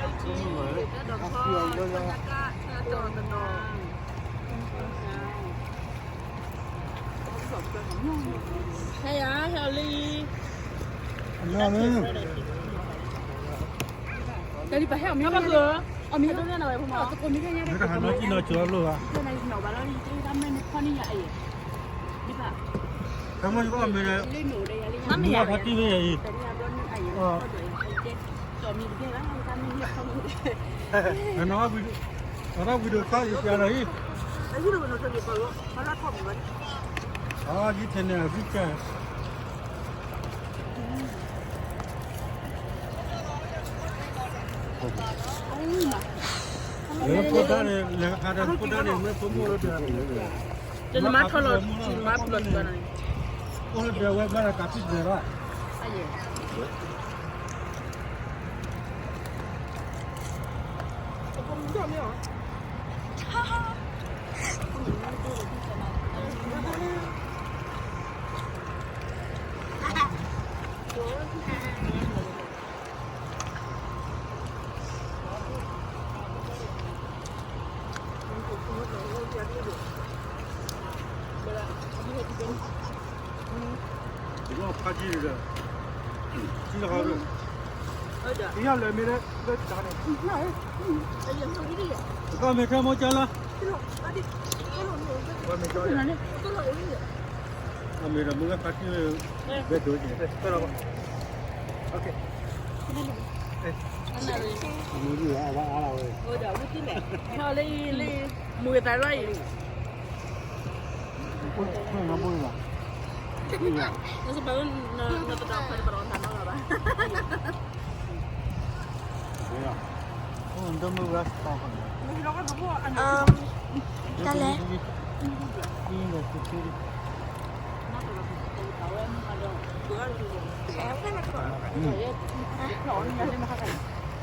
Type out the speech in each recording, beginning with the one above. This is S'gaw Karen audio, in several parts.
ယဆီဝဲလံ. ဟဲယၤ ဟဲလံ. တၢ်ဒ်ပဟဲအီၣ်မ့ၤဘၣ်ကလၢာ်, အီၣ်မ့ၤဒိၣ်န့ၢ်နဝဲဖိမး, တကိးမ့ၢ်ကဲညါဒ် တၢ်ဟးနီၤကံၣ်နီၤကၠီလိာ်ဧါ, နီၤဘၣ်လီၤ ယတၢ်မ့ၢ်န့ၣ်ဖီန့ၢ်ယၤအံၤ, ဒ်ဘၣ်, တၢ်မ့ၢ်ယကအီၣ်မ့ၤန့ၣ်, မ့ၢ်ဖီတံၢ်မ့ၢ်ယၤအံၤ, ကၠီမ့ၤတကဲဘၣ် တၢ်မ့ၢ်န့ၣ်ဖီန့ၢ်, အဝံဒိးခါယၤလီၤအံၤ, အဝံထန့ၣ်အဝံကဲ လၢဖိဒါန့ၣ် လဲၤခါဒီးဖိဒါန့ၣ် မ့ၢ်ဖိမိၢ်လၢတၢ်န့ၣ်, တနမါထီၣ်လီၤထံမါပူၤလီၤထံဘၣ်န့ၣ်, အိၣ်လၢဒဲဝဲဘၣ်ဒီးကးဖံၣ်ဒဲးဘၣ်. ဖါကံဒီး, ကံလီၤ, ယလဲၤမ့ၢ်လၢတၢ်န့ၣ်, ကမ့ၢ်ခဲမိၢ်ကၢလီၤ, အမ့ၢ်ဒီးမ့ၢ်ဖါကံ, ဘဲဒိးန့ၣ်, မုၢ်သးလီၤအံၤ, နစပာ်လၢနတတၤဖဲတပတီၢ်နတၤနီၢ်လီၤဘၣ်. တၢ်လဲၣ်. ဘ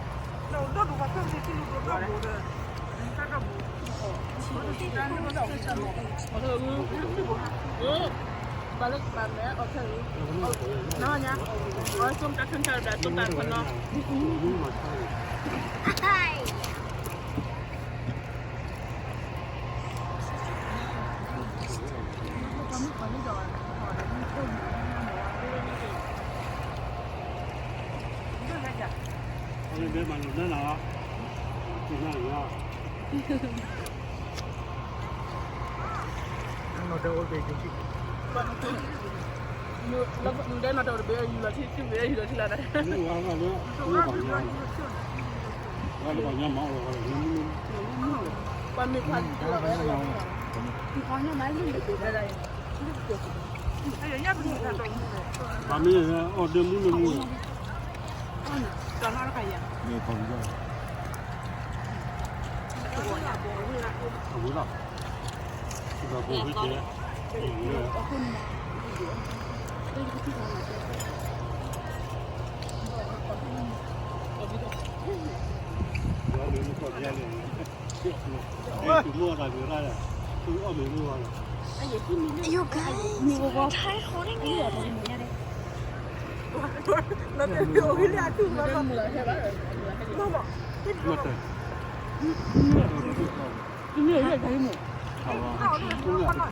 ၣ်လၢကပၤမဲအီၣ်ခဲအံၤ, နဟီညါ, အီၣ်စိတၢ်ခၢၣ်ခၢၣ်ဒီးစိတၢ်ခၢၣ်နီၤ. ဒဲနီၢ်တအိၣ်တဘ့ၣ်ယူၤလီၤထံ ထံဘ့ၣ်ယူၤလီၤထံလၢ်ဒၣ်, ပှၤမ့ၢ်ဖးလီၤဝဲ, ပှၤမ့ၢ်အီၣ်ဒၢမူန့ၣ်မူ, တၢ်နီၢ်တခါယၤ, အဝဲလီၤ.